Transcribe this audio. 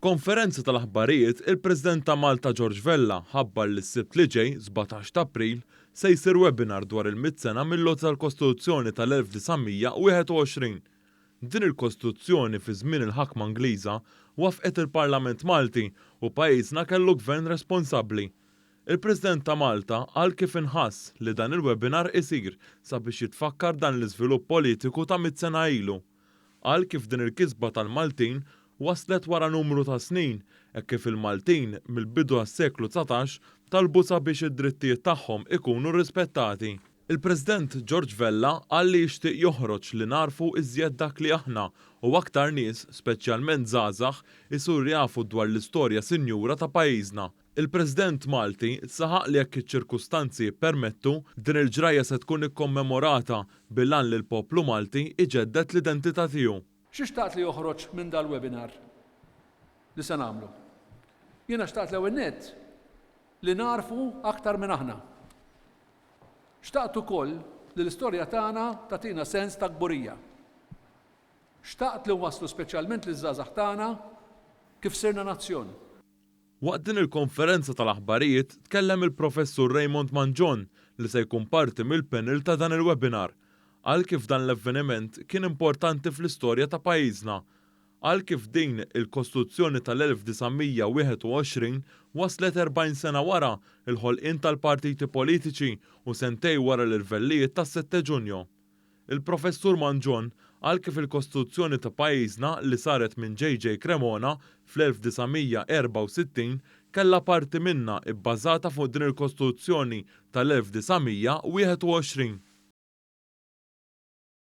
F'konferenza tal-aħbarijiet, il-President ta' Malta George Vella ħabbar li s-Sibt li ġej, 17 t'April, se jsir webinar dwar il-mitt sena mill-għoti tal-Kostituzzjoni tal-1921. Din il-Kostituzzjoni fi żmien il-ħakma Ingliża waffqet il-Parlament Malti u pajjiżna kellu gvern responsabbli. Il-President ta' Malta qal kif inħass li dan il-webinar isir sabiex jitfakkar dan l-iżvilupp politiku ta' mitt sena ilu. Qal kif din il-kisba tal-Maltin waslet wara numru ta' snin hekk kif il-Maltin mill-bidu tas-seklu 19 talbu sabiex id-drittijiet tagħhom ikunu rrispettati. Il-President George Vella qal li jixtieq joħroġ li nagħrfu iżjed dak li aħna u aktar nies, speċjalment żgħażagħ, isuru jafu dwar l-istorja sinjura ta' pajjiżna. Il-President Malti saħaq li jekk iċ-ċirkustanzi jippermettu, din il-ġrajja se tkun ikkommemorata bil-għan li l-poplu Malti jġedded l-identità tiegħu. Xi xtaqt li joħroġ minn dal-webinar li se nagħmlu? Jiena xtaqt l-ewwel nett li nagħrfu aktar min aħna. Xtaqt ukoll li l-istorja tagħna tagħtina sens ta' kburija. Xtaqt li nwasslu speċjalment liż-żgħażagħ tagħna kif sirna nazzjon. Waqt din il-konferenza tal-aħbarijiet tkellem il-Professur Raymond Mangion li se jkun parti mill-panel ta' dan il-webinar. Qal kif dan l-avveniment kien importanti fl-istorja ta' pajjiżna. Qal kif din il-Kostituzzjoni tal-1921 waslet 40 sena wara l-ħolqien tal-partiti politiċi u sentej wara l-irvellijiet tas-Sette Giugno. Il-Professur Mangion qal kif il-Kostituzzjoni ta' pajjiżna li saret minn JJ Cremona fl-1964 kellha parti minnha bbażata fuq din il-Kostituzzjoni tal-1921.